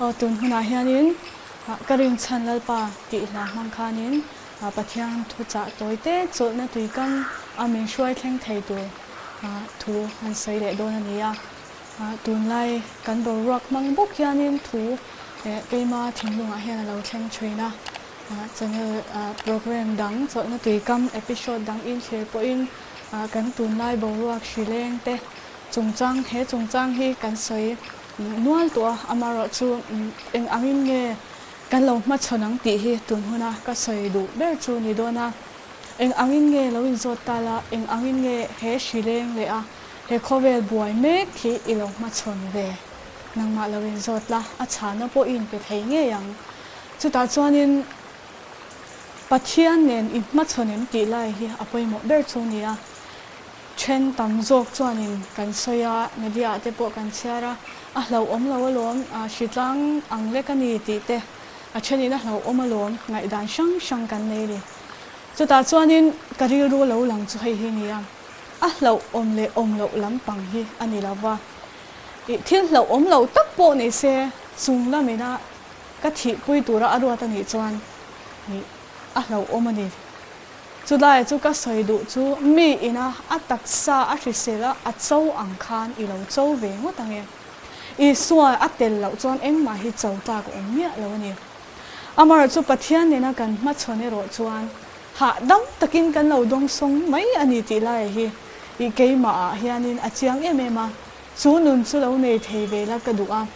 Aw tun hunah hianin ka rinchhan Lalpa tih hla hmang khanin Pathian thuchah tawi te chawlhna tuikam a min hruai thleng thei tur thu han sawi leh dawn a ni a. Tunlai kan boruak hmang bawk hianin thu keima thinlungah hian a lo thleng thin a. Channel program dang chawlhna tuikam episode dang inthlir pawhin kan tunlai boruak hrileng te chungchang he chungchang hi kan sawi nual tawh a, amaherawhchu eng angin nge kan lo hmachhawn ang tih hi tun huna ka sawi duh ber chu ni dawn a. Eng angin nge lo inzawt ta la, eng angin nge he hrileng leh a he khawvel buai mek hi i lo hmachhawn ve? Nangmah lo inzawt la, a chhana pawh i inpe thei ngei ang. Chutah chuanin Pathian nen i hmachhawn em tih lai hi a pawimawh ber chu a ni a. Then tam zawk chuanin kan sawi a, media ah te pawh kan chhiar a, a hlauhawm lo alawm, hritlang ang lek a ni tih te, a thenin a hlauhawm alawm, ngaihdan hrang hrang kan nei a ni. Chutah chuanin ka rilru lo lang chu hei hi nia, a hlauhawm leh awm loh lampang hi a ni lo va, ih thil hlauhawm lo tak pawh ni se chung lamina ka thihpui tura a ruat a nih chuan ih a hlauhawm a ni. Chulai chu ka sawi duh chu mi ina a taksa a hrisel a, a cho ang khan i lo cho ve ngawt ang e. Isua a tel loh chuan engmah hi cho tlak a awm miah lo a ni. Amaherawh chu Pathian nena kan hmachhawn erawh chuan hahdam takin kan lo dawngsawng mai a ni tih lai hi i keimah ah hianin a chiang em em a, chu nun chu lo nei thei ve la ka duh a,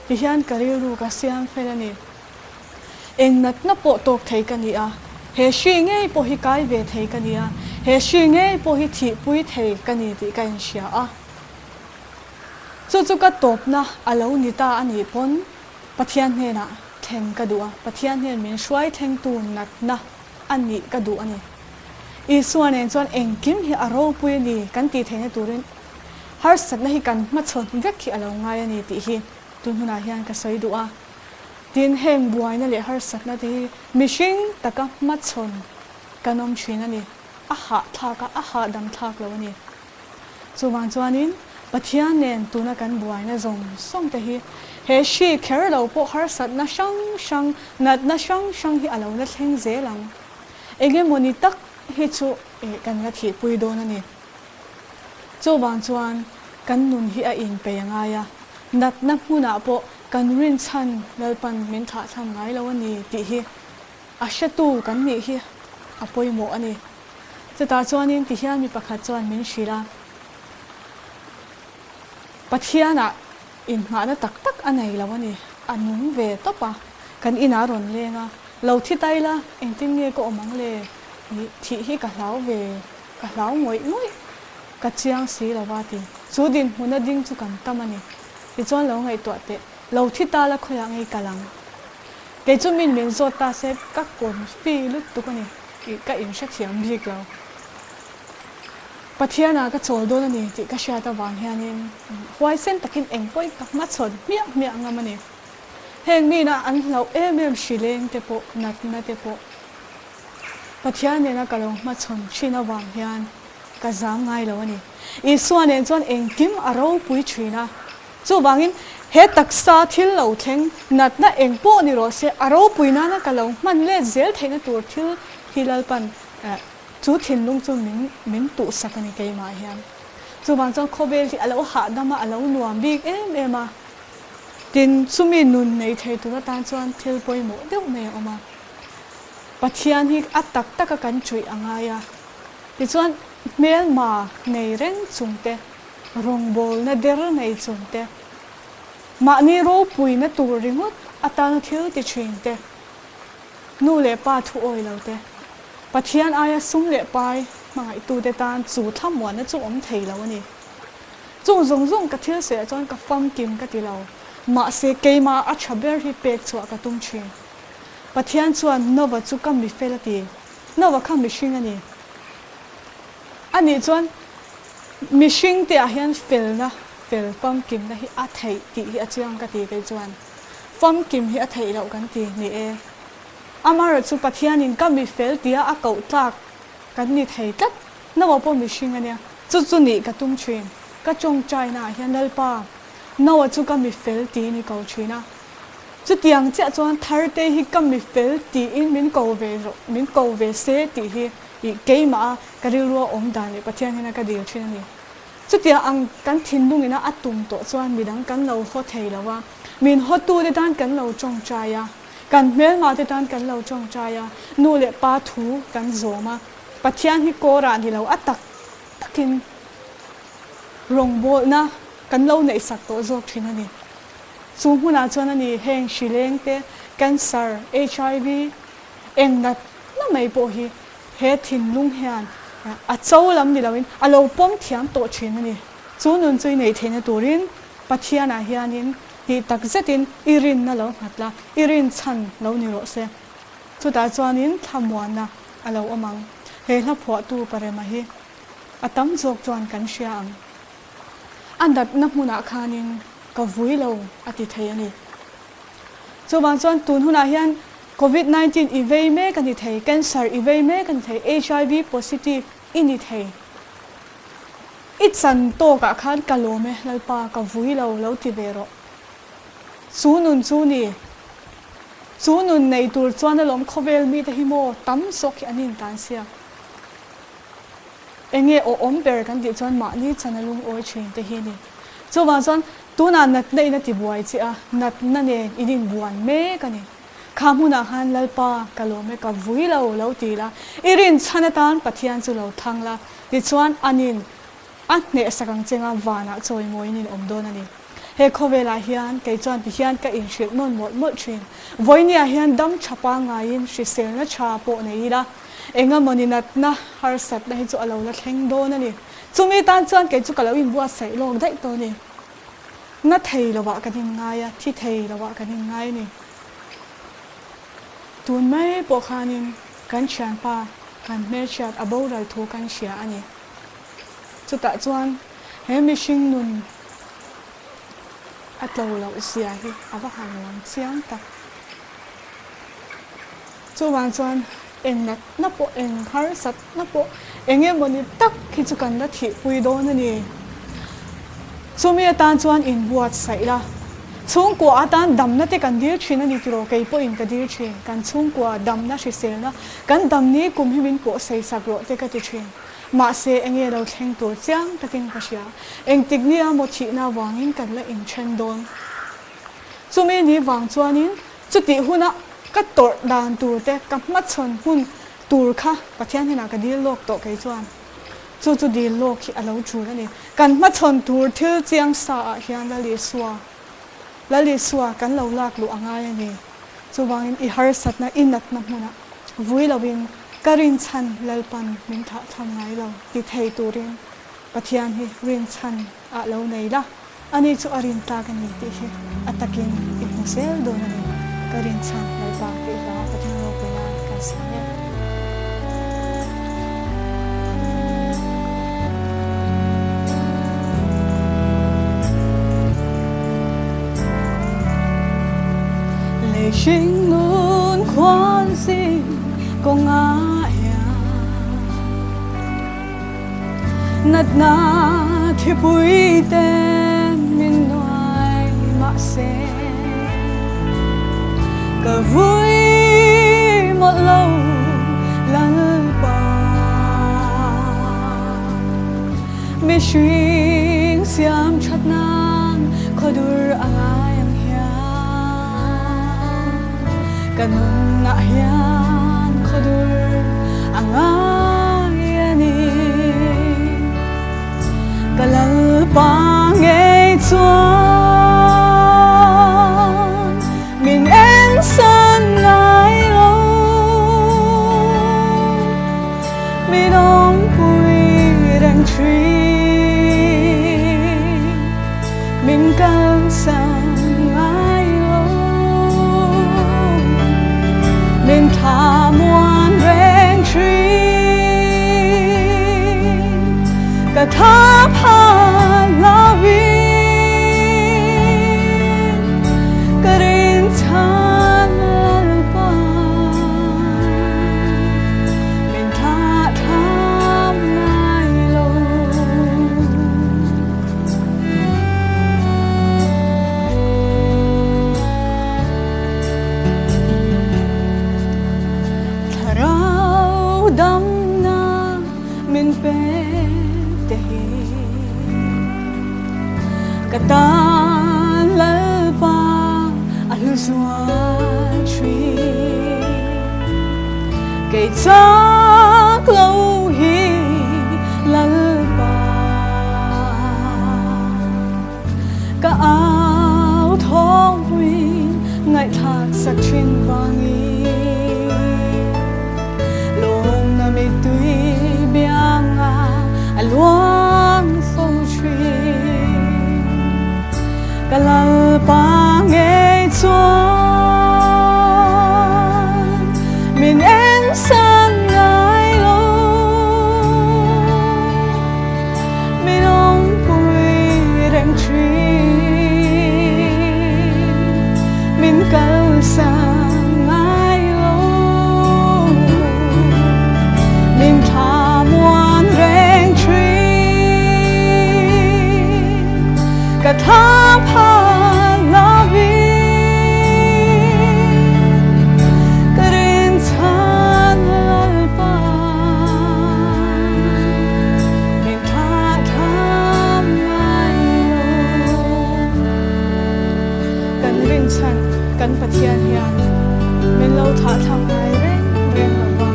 tihian ka rilru ka siam fel a ni. Eng natna pawh tawk thei ka ni a, he hri ngei pawh hi kai ve thei ka ni a, he hri ngei pawh hi thihpui thei ka ni tih ka inhria a. Chu chu ka tawpna a lo ni ta a nih pawn Pathian hnenah thlen ka duh a, Pathian hnen min hruai thlengtu natna a nih ka duh a ni. Isua nen chuan engkim hi a ropui a ni kan tih theihna turin harsatna hi kan hmachhawn vek hi a lo ngai a ni tih hi tun hunah hian ka sawi duh a. Tin, heng buaina leh harsatna te hi mihring taka hmachhawn kan awm thin a ni. A hahthlak a, a hahdam thlak lo a ni. Chuvang chuanin Pathian nen tuna kan buaina zawng zawng te hi he hri kher lo pawh harsatna hrang hrang, natna hrang hrang hi a lo la thleng zel ang. Engemawni tak hi chu kan la thihpui dawn a ni. Chuvang chuan kan nun hi a inpeih a ngai a, natna hmunah pawh kan rinchhan Lalpan min thlahthlam ngai lo a ni tih hi a hretu kan nih hi a pawimawh a ni. Chutah chuanin tihian mi pakhat chuan min hrilh a, Pathianah inngahna tak tak a nei lo a ni, a nung ve tawp a, kan inah a rawn leng a, lo thi ta ila engtin nge ka awm ang le, thih hi ka hlau ve. Ka hlau ngawih ngawih, ka chiang si lo va ti. Chu dinhmuna ding chu kan tam a ni. Tichuan lo ngaihtuah teh, lo thi ta la khawiah ngei kal ang. Kei chu min min zawt ta se ka confi lutuk a ni tih ka inhrethiam bik lo. Pathianah ka chawl dawn a ni tih ka hriat avang hianin huaisen takin engpawhin ka hmachhawn hmiah hmiah ngam a ni. Heng mina an hlauh em em hrileng te pawh, natna te pawh. Pathian nena ka lo hmachhawn thin avang hian ka zam ngai lo a ni. Isua nen chuan engkim a ropui thin a. Chuvangin he taksa thil lo thleng natna eng pawh ni rawh se, a ropui nana ka lo hman let zel theihna tur thil hi Lalpan chu thinlung chu min min tuhsak a ni keimah hian. Chuvang chuan khawvel hi a lo hahdam a, a lo nuam bik em em a. Tin, chumi nun nei thei tur atan chuan thil pawimawh deuh mai a awm a. Pathian hi a tak taka kan chuih a ngai a, tichuan hmelma nei reng chung te, rawngbawlna der nei chung te, mahni ropuina tur ringawt atana thil ti thin te, nu leh pa thu awi lo te, Pathian aia sum leh pai hmangaihtute tan chu thlamuanna chu awm thei lo a ni. Chung zawng zawng ka thil sawiah chuan ka famkim ka ti lo, mahse keimah a tha ber hi pek chhuah ka tum thin. Pathian chuan Nova chu ka mi fel a ti. Nova kha mihring a ni. Anih chuan mihring te ah hian felna, fel famkimna hi a theih tih hi a chiang ka ti kei chuan. Famkim hi a theih loh kan ti ni e. Amaherawh chu Pathianin ka mi fel tia a koh tlak kan ni thei tlat. Nova pawh mihring a nia. Chu chu nih ka tum thin. Ka tawngtaina ah hian Lalpa, Nova chu ka mi fel tiin i ko thin a. Chutiang chiah chuan Thartei hi ka mi fel tiin min ko ve rawh, min ko ve se tih hi ih keimah a ka rilrua awm dan leh Pathian hian a ka dil thin a ni. Chutiang ang kan thinlung ina a tum tawh chuan midang kan lo haw thei lo a, min hawtute tan kan lo tawngtai a, kan hmelmate tan kan lo tawngtai a, nu leh pa thu kan zawm a, Pathian hi kawrah ni lo a tak takin rawngbawlna kan lo neihsak tawh zawk thin a ni. Chu hmunah chuan a ni heng hrileng te, cancer, hiv, eng natna mai pawh hi he thinlung hian a cho lam ni loin a lo pawm thiam tawh thin a ni. Chu nun chu i neih theihna turin Pathianah hianin tih tak zetin i rinna lo nghat la, i rinchhan lo ni rawh se. Chutah chuanin thlamuanna a lo awm ang. He hla phuahtu Parema hi a tam zawk chuan kan hria ang. A natna hmunah khanin ka vui lo a ti thei a ni. Chuvang chuan tun hunah hian Covid 19 i vei mek a ni thei, cancer i vei mek a ni thei, hiv positive i ni thei. I chan tawkah khan ka lawm e Lalpa ka vui lo lo ti ve rawh. Chu nun chu ni. Chu nun nei tur chuan alawm khawvel mite hi maw tam zawk hi an intan sia. Enge aw awm ber kan tih chuan mahni chan a lungawi thin te hi a ni. Chuvang chuan tunah natna in a ti buai che a, natna nen in inbuan mek a ni. Kha hmunah khan Lalpa ka lawm e, ka vui lo lo ti la, i rinchhan atan Pathian chu lo thang la, tichuan anin a hnehsak ang chenga vanah chawimawiin in awm dawn a ni. He khawvelah hian kei chuan ti hian ka inhrilh nawn mawlh mawlh thin. Vawinia hian dam tha pangaiin hriselna tha pawh nei ila, engamawni natna harsatna hi chu a lo la thleng dawn a ni. Chumi tan chuan kei chu ka lo inbuatsaih lawk daih tawh a ni. Na thei lovah kan inngai a, thi thei lovah kan inngai a ni. Tun mai pawh khanin kan thianpa kan hmelhriat a boral thu kan hria a ni. Chutah chuan he mihring nun a tlo loh zia hi a va han lang chiang tak. Chuvang chuan eng natna pawh, eng harsatna pawh, eng emawni tak hi chu kan la thihpui dawn a ni. Chumi atan chuan inbuatsaih la, chhungkua atan damna te kan dil thin a ni tiraw, kei pawhin ka dil thin, kan chhungkua damna hriselna, kan damni kum hi min pawh seisak rawh te ka ti thin. Mahse, enge lo thleng tur chiang takin ka hria. Engtik nia maw thihna avangin kan la inthen dawn. Chumi ni vang chuanin chutih huna ka tawrh dan tur te, ka hmachhawn hun tur kha Pathian hnenah ka dil lawk tawh kei chuan. Chu chu dil lawk hi a lo tul a ni. Kan hmachhawn tur thil chiang sa ah hian Lal Isua, Lal Isua kan lo lak luh a ngai a ni. Chuvangin i harsatna, i natna hmunah vui loin ka rinchhan Lalpan min thah thlam ngai lo ti thei turin Pathian hi rinchhan ah lo nei la, ani chu a rin tlak a ni tih hi a takin i hmu zel dawn a ni. Ka rinchhan Lalpa tih hla Pathian ropui nan kan siam e. Lei hringnun khuan zing kawngah hian Natna thipui te min nuai mahse Ka vui mawlh lo Lalpa. Mihring siam that nan khawdur a ngai ang hian ka nunah hian khawdur a ngai a ni. Ka Lalpa ngei chuan min ensan ngai lo. Min awmpui reng thin, min kalsan ngai lo. Min thlamuan reng thin, ka tha phan lovin ka rinchhan Lalpa. Min thlah thlam ngai lo. Kei chak lo hi Lalpa. Ka au thawngpui ngaihthlak sak thin vangin lawmna mittui bianga a luang fo thin. Ka Lalpa ngei chuan min en san ngai lo. Min awmpui reng thin, min kalsan ngai lo. Min thlamuan reng thin, ka thla phan lovin ka rinchhan Lalpa. Min thlah thlam ngai lo. Kan rinchhan kan Pathian hian min lo thlah thlam ngai reng reng lo va,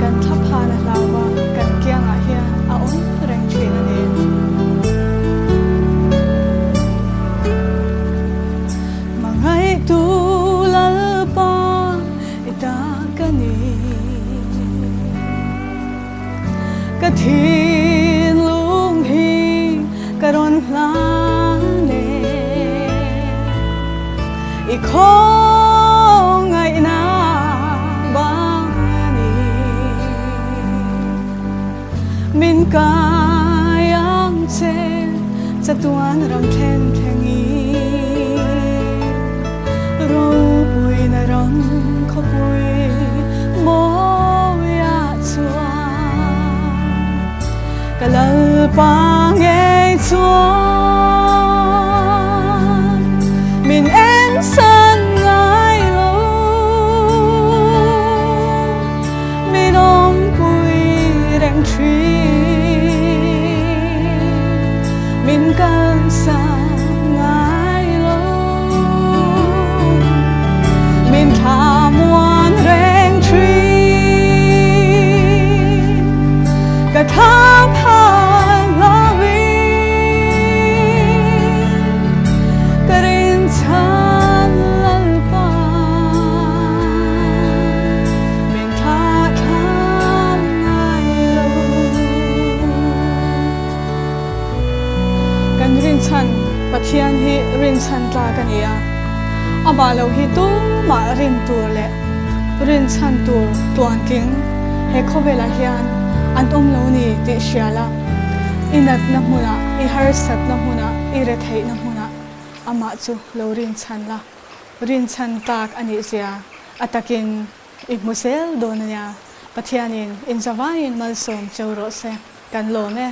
kan thlaphan a hlau va, kan kiangah hian a awm reng thin a ni. Hmangaihtu Lalpa i ta ka ni. Ka thinlung hi ka rawn hlan e. I khawngaihna bang a ni. Min kai ang che chatuan ram thlen thleng i. Ropuina ram khawpui mawiah chuan ka Lalpa ngei chuan min en san ngai lo. Min awmpui reng thin, min kalsan ngai lo. Min thlamuan reng thin, ka thla phan lovin ka rinchhan Lalpa. Min thlah thlam ngai lo. Kan rinchhan Pathian hi rinchhan tlak a ni a, amah lo hi tumah rin tur leh rinchhan tur tluantling he khawvelah hian an awm lo ni tih hria la, i natna hmunah, i harsatna hmunah, i retheihna hmunah amah chu lo rinchhan la. Rinchhan tlak a nih zia a takin i hmu zel dawn a nia. Pathianin inzavaiin malsawm cheu rawh se. Kan lawm e.